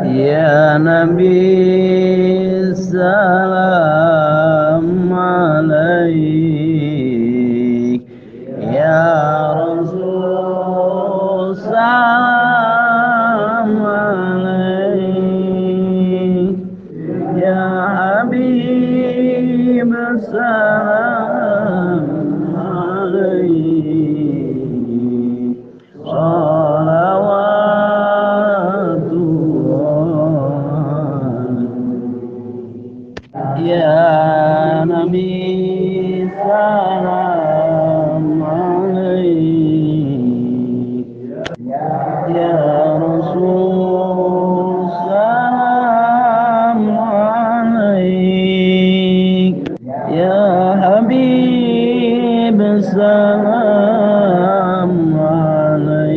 Ya Nabi salam alaik, Ya Rasul salam alaik, Ya Habib salam alaik, salawatullah. Ya Nabi salam alaik, Ya Rasul salam alaik, Ya Habib salam alaik,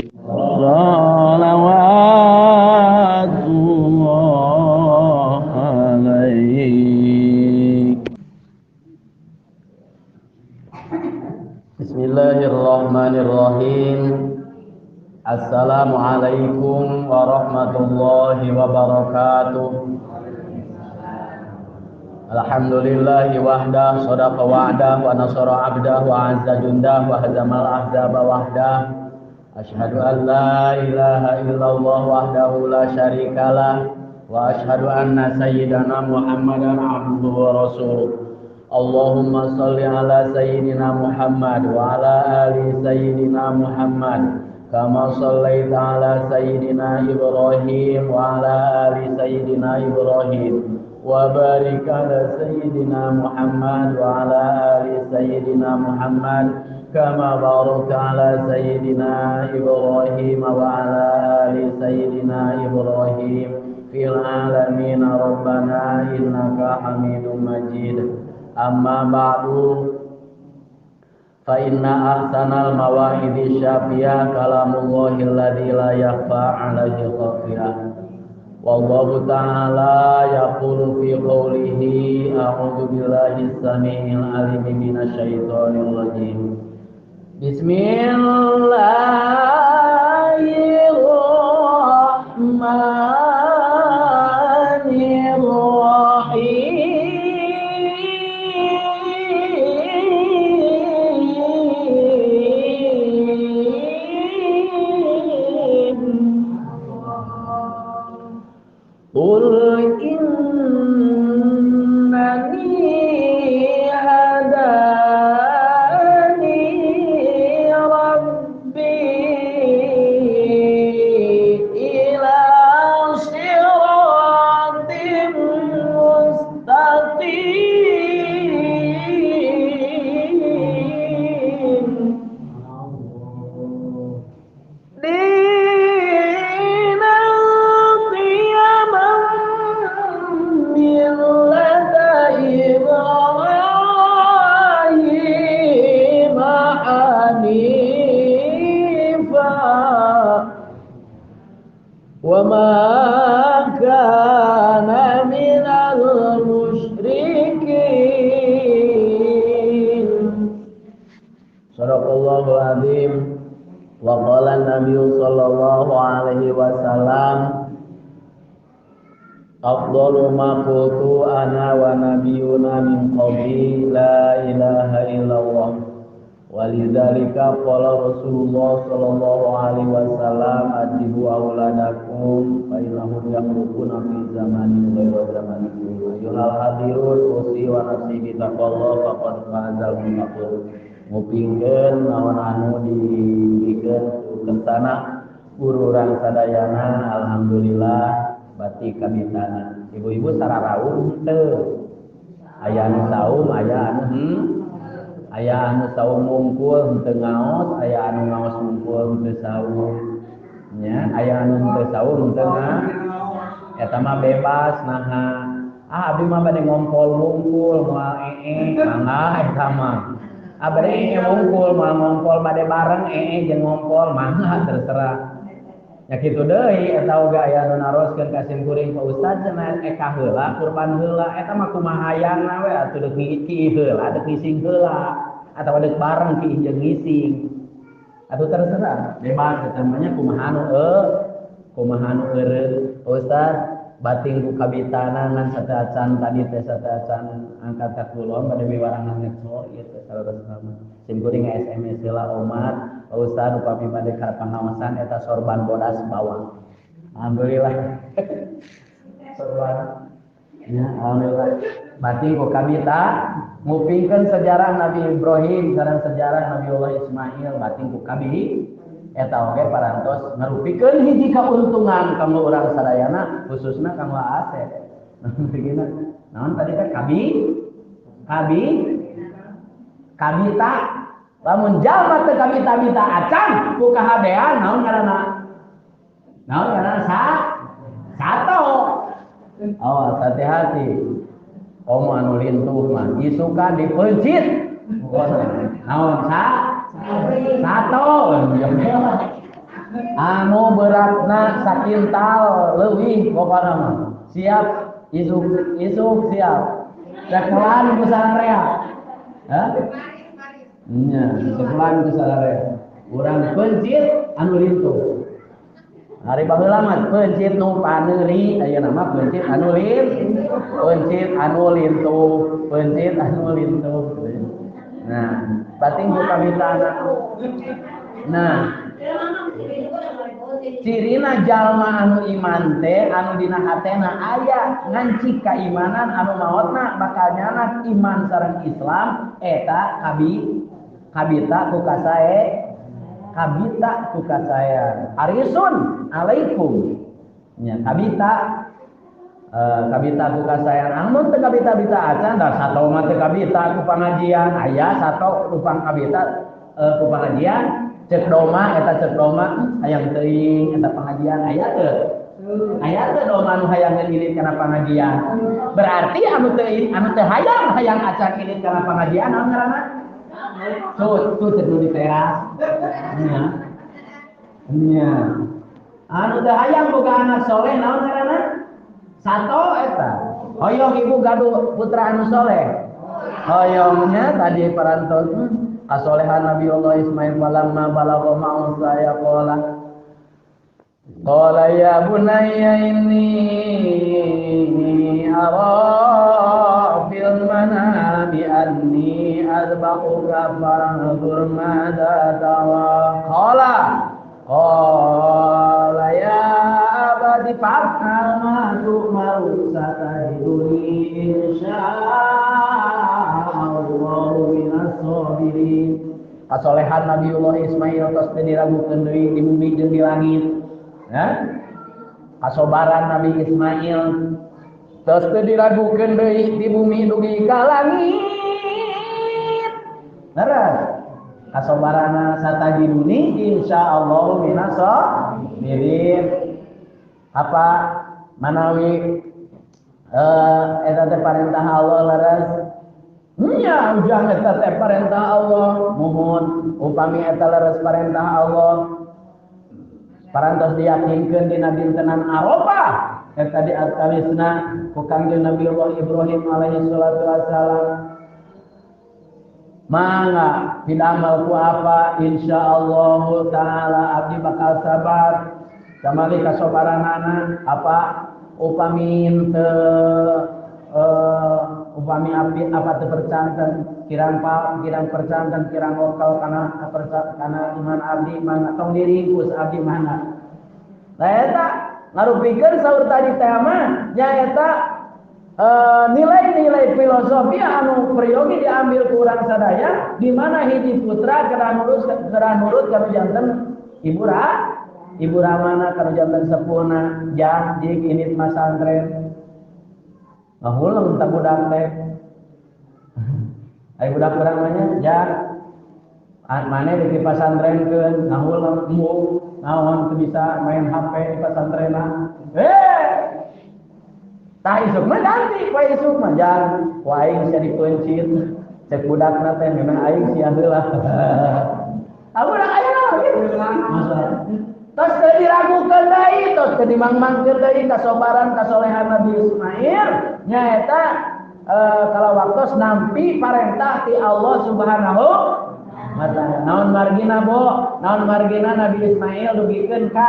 salawatullah alaik. Bismillahirrahmanirrahim. Assalamualaikum warahmatullahi wabarakatuh. Alhamdulillahi wahdah, sadaqa wa'dah, wa nasara abdah, wa azza jundah, wa hazamal ahzaba wahdah. Asyhadu an la ilaha illallah wahdahu la syarikalah, wa asyhadu anna sayyidana Muhammadan abduhu wa rasuluh. Allahumma salli ala sayyidina Muhammad wa ala ali sayyidina Muhammad kama sallaita ala sayyidina Ibrahim wa ala ali sayyidina Ibrahim, wa barik ala sayyidina Muhammad wa ala ali sayyidina Muhammad kama barakta ala sayyidina Ibrahim wa ala ali sayyidina Ibrahim fil alamin rabbana innaka Hamidum Majid. Amma ba'du, fa inna ahsanal mawa'idhi syafiyah kalamullahi alladzi la yakhfa 'alaihi khafiyah. Wallahu ta'ala yaqulu fi qawlihi, a'udzu billahi samiil 'alim minasyaitonir rajim. Bismillahirrahmanirrahim. Qul innani hadani rabbi ila siratim mustaqim millata Ibrahim hanifa wa ma kana minal musyrikin. Shadaqallahul azim. Wa qala an-nabiyyu sallallahu alaihi wasallam, afdalu ma qultu ana wa nabiyuna min qabli la ilaha illallah. Walidzalika qala Rasulullah sallallahu alaihi wasallam, adibu auladakum fa innahum yakhluquna fi zamanin ghairi zamanikum. Ayyuhal hadirun, usi wa nafsi bi taqwallah faqad fazal muttaqun. Ngupingkeun naon anu dibikeun ku kentana guru urang sadayana, alhamdulillah bati kabitana. Ibu-ibu sararaung teu. Aya anu saum, aya anu aya anu saum mungkul henteu ngaos, aya anu ngaos mungkul henteu saum. Nya, aya anu henteu saum henteu ngaos. Eta mah bebas naha. Ah, abdi mah bade ngompol mungkul moal ee, mangga eta mah. Ah bade ee mungkul moal ngompol bade bareng ee jeung ngompol mangga terserah. Ya kitu deui eta oge aya anu naroskeun ka sim kuring, Pak Ustaz cenah eka heula kurban heula eta mah kumaha hayangna we atuh deuk kieu heula deuk ngising heula atawa deuk bareng kieu jeung ngising. Atuh terserah bebas eta mah nya kumaha anu Kumaha anu eureun Ustaz bating ku kabitana ngan sateuacan tadi teh sateuacan angkat ka kulon bade miwarangan ngeco ieu teh saurna sim kuring SMS heula omat Pak Ustaz upami bade ka pangaosan eta sorban bodas bawang. Alhamdulillah. Sorban. Ya, alhamdulillah. Bating ku kabita ngupingkeun sejarah Nabi Ibrahim sareng sejarah Nabiullah Ismail bating ku kabi eta oge parantos ngarupikeun hiji kauntungan kanggo urang sadayana khususna kanggo Asep. Naon tadi teh kabi kabi kabita lamun jalma teu kabita-bita acan ku kahadean naon ngaranna? Naon ngaranna sato. Awas hati-hati. Komo anu lintuh mah isukan dipeuncit. Naon sa? Sato. Anu beratna sakintal leuwih pokona mah. Siap isuk isuk siap. Cekelan ku sararea. Hah? Nya, cekelan ku sararea. Urang peuncit anu lintuh. Hari baheula mah peuncit nu paneuri, ayeuna mah peuncit anu lintuh, peuncit anu lintuh, peuncit anu lintuh. Nah, bating ku kabitana. Nah, cirina jalma anu iman teh anu dina hatena aya ngancik kaimanan anu maotna bakal nyanak iman sareng Islam eta kabita ku kasae kabita ku kasaean harisun alaikum nya kabita kabita ku kasaean amun teu kabita-bita acan da sato mah teu kabita ku pangajian aya sato lupang kabita ku pangajian cek doma eta cek doma hayang teuing eta pangajian aya teu aya teu doma anu hayang ngilit kana pangajian berarti anu teu anu teu hayang hayang acan ngilit kana pangajian naon ngaranna tuh tuh cek di teras nya nya anu teu hayang boga anak soleh naon ngaranna sato eta hoyong ibu gaduh putra anu soleh hoyongnya tadi parantos kasolehan Nabi Allah Ismail falamma balagha ma'u saya qala qala ya bunayya inni ara fil manami anni azbahuka fanzur madza tara qala qala ya abati fa'al ma tu'maru satajiduni insya'allahu minas sabirin. Kasolehan Nabiullah Ismail tos teu diragukeun deui di bumi jeung di langit. Ya? Kasobaran Nabi Ismail tos teu diragukeun deui di bumi dugi ka langit. Leres. Kasobarana satajiduni insyaallah minas sabirin. Apa manawi eta teh parentah Allah leres? Nya ujang eta teh parentah Allah. Muhun upami eta leres parentah Allah. Parantos diyakinkeun dina dintenan Arafah eta di atawisna ku Kangjeng Nabi Allah Ibrahim alaihi salatu wassalam. Mangga pidamel ku apa insyaallah taala abdi bakal sabar. Kamali kasobaranana apa upami teu upami abdi apa teu percanten kirang pal kirang percanten kirang lokal kana kana iman abdi mangga tong diringkus abdi mangga. Lah eta ngarupikeun saur tadi teh mah nyaeta nilai-nilai filosofi anu peryogi diambil ku urang sadaya di mana hiji putra keur nurut kana janten ibu ibu ramana kana janten sepuhna jang jik init masantren ngahuleng teh budak teh. Ai budak urang mah nya jang maneh di pasantrenkeun ngahuleng embung naon teu bisa main HP di pasantrenna. Tah isuk mah ganti poe isuk mah jang ku aing sia dipeuncit cek budakna teh memang aing sia heula. Ah budak aya gitu. Tos teu diragukeun deui, tos teu dimangmangkeun deui kasobaran kasolehan Nabi Ismail nyaeta kalau waktos nampi parentah ti Allah Subhanahu wa taala. Naon margina bo? Naon margina Nabi Ismail dugikeun ka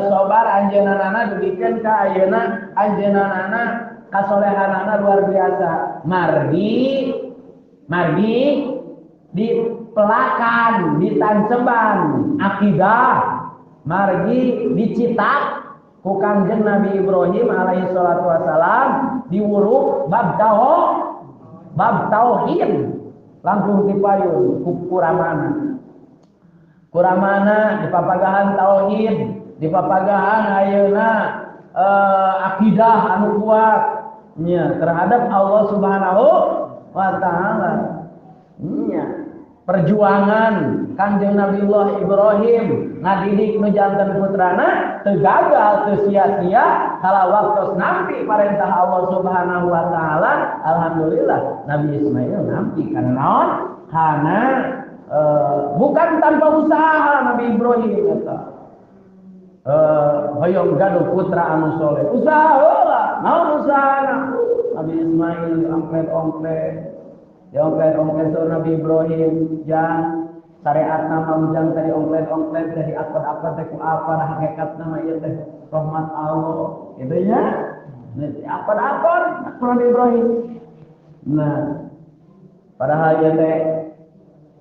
sobar anjeunna dugikeun ka ayeuna anjeunna kasolehanana luar biasa. Margi dipelakan, ditanceban akidah, margi dicitak ku Kangjeng Nabi Ibrahim alaihi salatu wasalam diwuruk bab tauhid langkung tipayun ku kuramana. Kuramana dipapagahan tauhid, dipapagahan ayeuna akidah anu kuat nya terhadap Allah Subhanahu wa taala. Nya perjuangan Kangjeng Nabiullah Ibrahim ngadidik nu janten putrana teu gagal teu sia-sia kala waktos nampi parentah Allah Subhanahu wa taala. Alhamdulillah Nabi Ismail nampi karena naon? Karena bukan tanpa usaha Nabi Ibrahim eta. Hoyong gaduh putra anu soleh. Usaha heula, naon usahana? Nabi Ismail ongklet-ongklet. Ya ongklet-ongklet saur Nabi Ibrahim, jang syariat nama ujang tadi ongklet-ongklet tadi akad-akad teh ku apa dah hakikatna mah ieu teh rahmat Allah. Gitu nya. Akad-akad Nabi Ibrahim. Nah, padahal ieu teh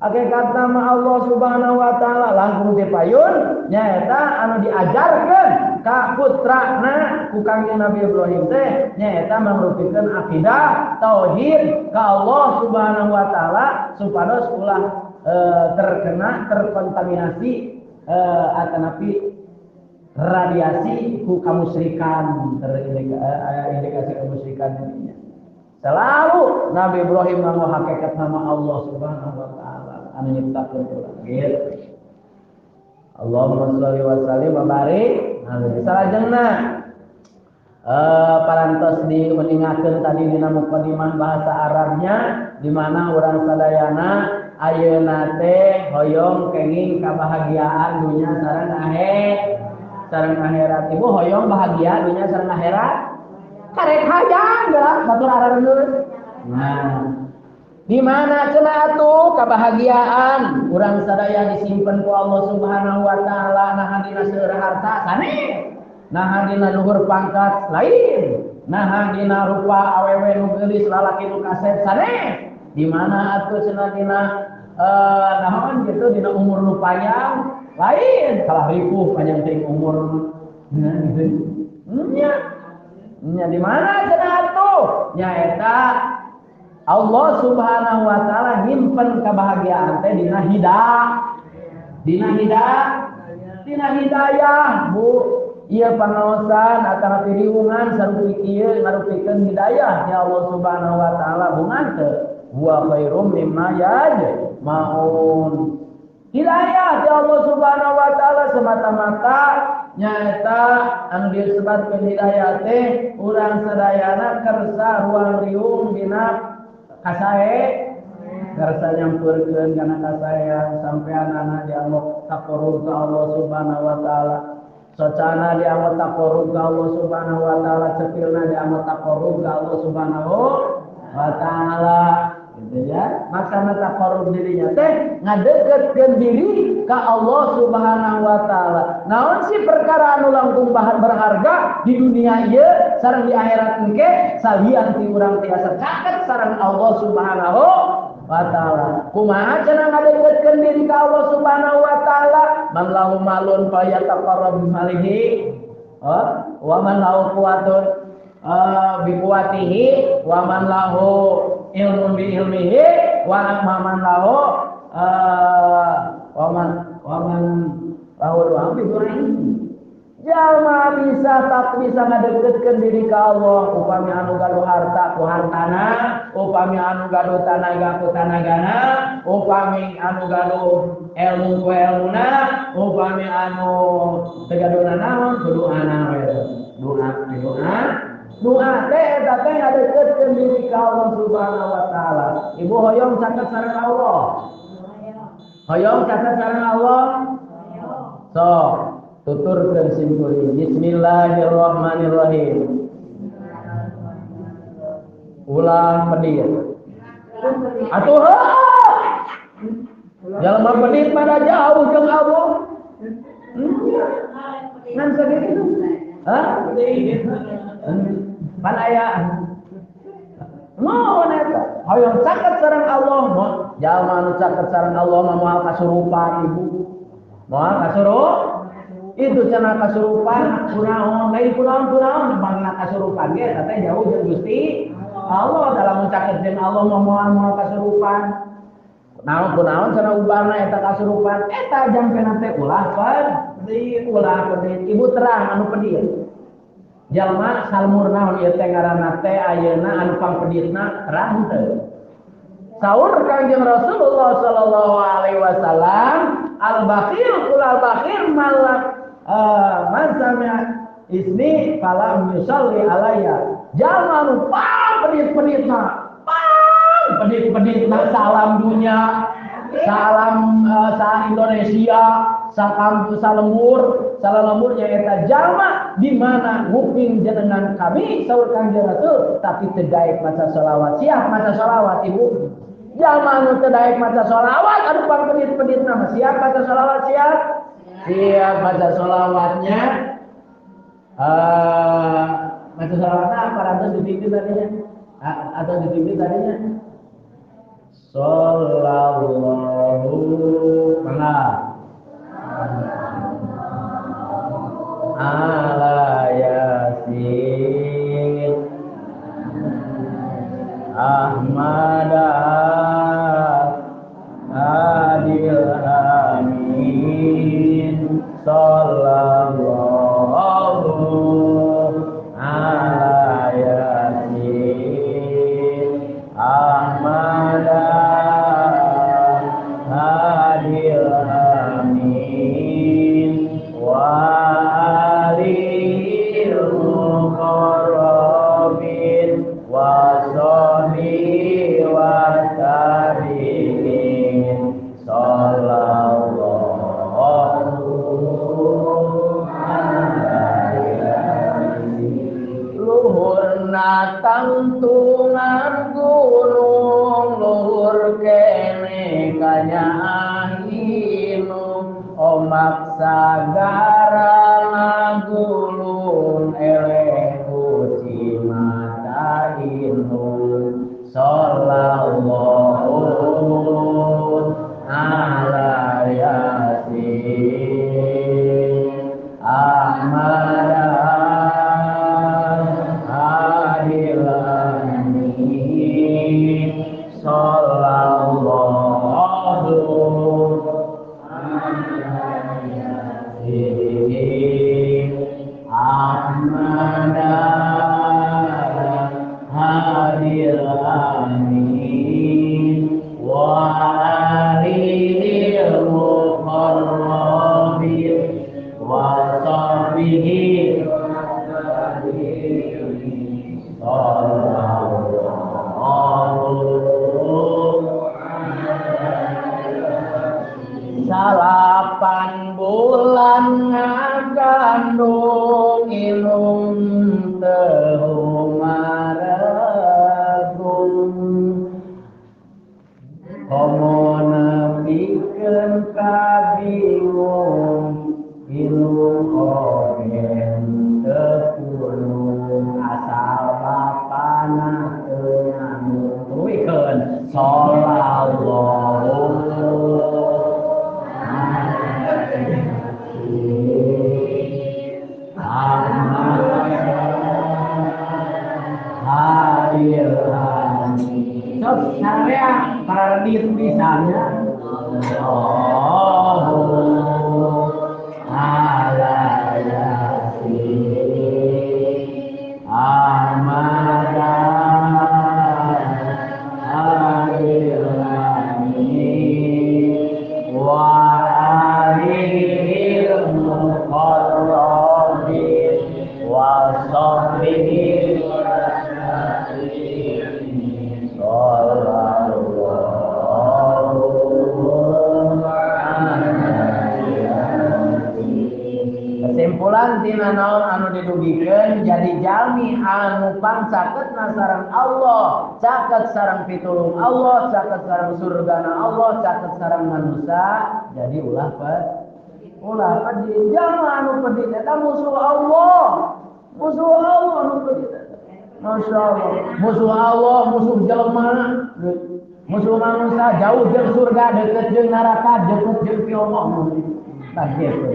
hakikat nama Allah Subhanahu wa taala langkung ti payun nyaeta anu diajarkeun ka putrana ku Kangjeng Nabi Ibrahim teh nyaeta mangrupikeun akidah tauhid ka Allah Subhanahu wa taala supados ulah terkena terkontaminasi atanapi radiasi ku kamusyrikan terindikasi kamusyrikan nya. Selalu Nabi Ibrahim nganggo hakikat nama Allah Subhanahu wa taala anu nyiptakeun urang gitu. Allahumma sholli wa sallim wa barik alaihi. Salajengna parantos diuningakeun tadi dina mukadimah bahasa Arabnya di mana urang sadayana ayeuna teh hoyong kenging kabahagiaan dunya sareng sareng akhirat. Ibu hoyong bahagia dunya sareng akhirat? Karek hayang geura batur arareungeun. Nah, di mana cenah atuh kabahagiaan urang sadaya disimpen ku Allah Subhanahu wa taala naha dina seueur harta sanes, naha dina luhur pangkat lain, naha dina rupa awewe nu geulis lalaki nu kasep sanes. Di mana atuh cenah dina naon kitu dina umur nu panjang lain, kalah ripuh panjang teuing umur. Nah gitu. Nya nya di mana cenah atuh? Nyaeta Allah Subhanahu wa taala nyimpen kebahagiaan teh dina hidayah. Dina hidayah, dina hidayah, Bu. Ieu pangaosan atanapi riungan sarupi kieu ngarupikeun hidayah ya Allah Subhanahu wa taala bungan teu wa khairum mimma yajma'un. Hidayah ya Allah Subhanahu wa taala semata-mata nyaeta anu disebutkeun hidayah teh urang sadayana kersa ruang riung dina kasae kersa nyampeurkeun kana kasaean sampeanana dianggap taqarrub ka Allah Subhanahu wa taala, socana dianggap taqarrub ka Allah Subhanahu wa taala, cepilna dianggap taqarrub ka Allah Subhanahu wa taala gitu ya. Maksana taqarrub dirinya teh ngadeukeutkeun diri ka Allah Subhanahu wa taala. Naon sih perkara anu langkung berharga di dunia ieu sareng di akhirat engke salian ti urang tiasa caket sareng Allah Subhanahu wa taala. Kumaha cenah ngadeukeutkeun diri ka Allah Subhanahu wa taala? Man lahu malun falyataqarrab bimalihi, wa man lahu quwwatun bi quwwatihi, wa man lahu ilmun bi ilmihi, wa man lahu wa man lahu du'a bi du'aihi. Jalma bisa tak bisa ngadeukeutkeun diri ka Allah upami anu gaduh harta ku hartana, upami anu gaduh tanaga ku tanagana, upami anu gaduh ilmu ku ilmuna, upami anu teu gaduh naon ku doana we. Doa doa doa teh eta teh ngadeukeutkeun diri ka Allah Subhanahu wa taala. Ibu hoyong caket sareng Allah. Hoyong caket sareng Allah. So, tuturkeun simkuring. Bismillahirrahmanirrahim. Ulah pedih. Atuh heuh. Jalma pedit pada jauh jeung Allah. Ngan sakitu. Hah? Pan aya naon eta? Hoyong caket sareng Allah mah jalma anu caket sareng Allah mah moal kasurupan ibu. Moal kasurup. Itu cenah kasurupan kunaon, lain kunaon-kunaon bangna kasurupan ge eta teh jauh jeung Gusti Allah. Dalam caket jeung Allah mah moal kasurupan. Naon kunaon cenah ubahna eta kasurupan eta jampena teh ulah pedit, ulah pedit. Ibu terang anu pedit. Jalma salmur naon ieu teh ngaranna teh ayeuna anu pangpeditna terang teu. Saur Kangjeng Rasulullah sallallahu alaihi wasallam, al bakhil kul al bakhil malak man sami'a ismi falam yusalli alayya. Jalma anu pang pedit-peditna, pang pedit-peditna salam dunia, salam sa Indonesia, sa kampus, sa lembur, salalembur nyaeta jalma di mana nguping jenengan kami saur Kangjeng Rasul tapi teu daek maca sholawat. Siap maca sholawat ibu? Jalma anu teu daek maca sholawat anu pangpedit-peditna mah siap maca sholawat? Siap? Siap maca sholawatnya. Maca sholawatna apa ratus dipimpin tadinya? Atau dipimpin tadinya? Sallallahu mana? Ala Yasin Ahmad Adil Amin sallallahu ala Yasin Ahmad Adil Amin wa alil muqarrabin wa sahbihi wa tabi'in sallallahu alaihi. Luhurna tangtungan gunung luhur kene kanyaahinu omak sagara ngagulun eleh kuci mata inun sallallahu ala Yasin Ahmad Adil Amin sallallahu Ahmad Adil Amin wa alil muqarrabin wa sahbihi salapan bulan ngagandung ilum teu maregung komo nepikeun ka bingung ilum oge teu pulung asal bapana teu nyambung tuluikeun sallallahu alaihi. tina naon anu didugikeun jadi jalmi anu pangcaketna sareng Allah, caket sareng pitulung Allah, caket sareng surgana Allah, caket sareng manusia, jadi ulah ulah pedih. Jalma anu pedih eta musuh Allah. Musuh Allah anu pedih. Masya Allah, musuh Allah, musuh jelema, musuh manusia, jauh jeung surga, deket jeung neraka, deket jeung ti Allah. Tah kitu.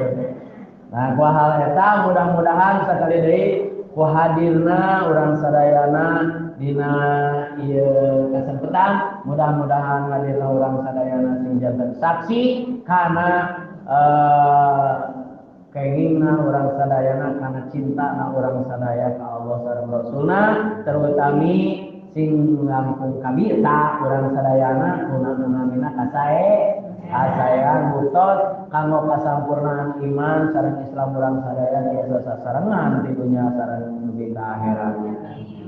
Nah, ku hal eta mudah-mudahan sakali deui ku hadirna urang sadayana dina ieu kasempetan, mudah-mudahan hadirna urang sadayana sing janten saksi kana kengingna urang sadayana kana cintana urang sadaya ka Allah sareng Rasulna, terutami sing langkung kabita urang sadayana guna-gunamina kasae kasaean buktos kanggo kasampurnaan iman sareng Islam urang sadaya tiasa sasarengan di dunya sareng dugi ka akhirat.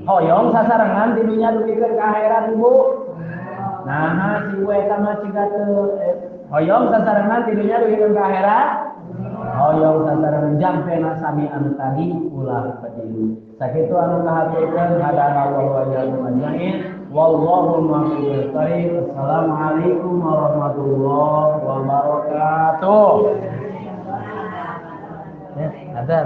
Hoyong sasarengan di dunya dugi ka akhirat Ibu. Nah, si ibu eta mah ciga teu hoyong sasarengan di dunya dugi ka akhirat. Hoyong sasarengan jampena sami anu tadi ulah pedih. Sakitu anu kahaturkeun hadanallahu wa iyyakum ajmain. Wallahu muwaffiq. Assalamualaikum warahmatullahi wabarakatuh. Ya, ada.